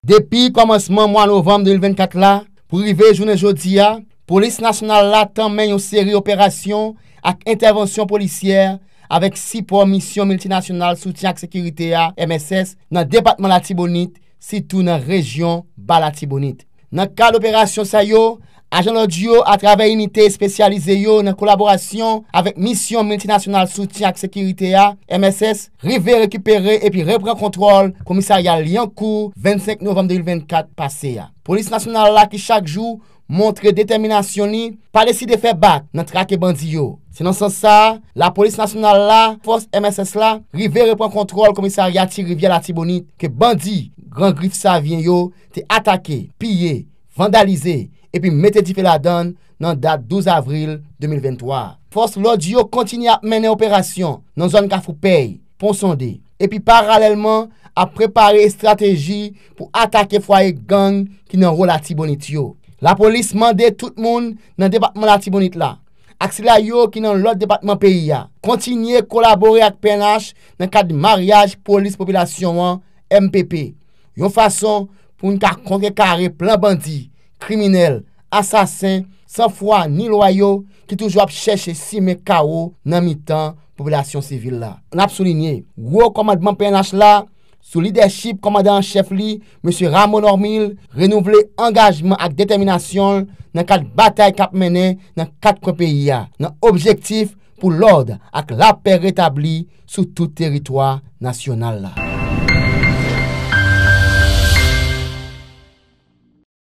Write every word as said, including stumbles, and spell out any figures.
Depi kòmansman mwa novanm de mil vennkat la, pou rive jounen jodi a, Polis Nasyonal la tanmen yon seri operasyon ak entèvansyon polisyè avèk sipò Misyon Miltinasyonal Soutyen ak Sekirite a, M S S, nan depatman Latibonit, sitou nan rejyon Ba Latibonit. Nan kad operasyon sa yo, ajan lòd yo, atravè inite espesyalize yo, nan kolaborasyon avèk Misyon Miltinasyonal Soutyen ak Sekirite a, M S S, rive rekipere epi repran kontwòl komisarya Lyankou vennsenk novanm de mil vennkat pase a. Polis Nasyonal la ki chak jou montre detèminasyon li, pa deside fè bak nan trake bandi yo. Se nan sans sa a, Lapolis Nasyonal la, fòs M S S la, rive repran kontwòl komisarya Ti Rivyè Latibonit ke bandi Gran Grif Savyen yo te atake, piye, vandalize epi mete dife ladan l nan dat douz avril de mil venntwa. Fòs lòd yo kontinye ap mennen operasyon nan zòn Kafou Pèy, Pon Sonde, epi paralèlman ap prepare estrateji pou atake fwaye gang ki nan Wo Latibonit yo. Lapolis mande tout moun nan depatman Latibonit la ak sila yo ki nan lòt depatman peyi a kontinye kolabore ak P N H nan kad maryaj polis popilasyon an, M P P, yon fason pou n ka kontrekare plan bandi, kriminèl, asasen, san fwa ni lwa yo ki toujou ap chèche simen kawo nan mitan popilasyon sivil la. N ap soulinye, wo kòmandman P N H la, sou lidèchip kòmandan an chèf li, mesye Rameau Normil, renouvle angajman ak detèminasyon l nan kad batay k ap mennen nan kat kwen peyi a, nan objektif pou lòd ak lapè retabli sou tout teritwa nasyonal la.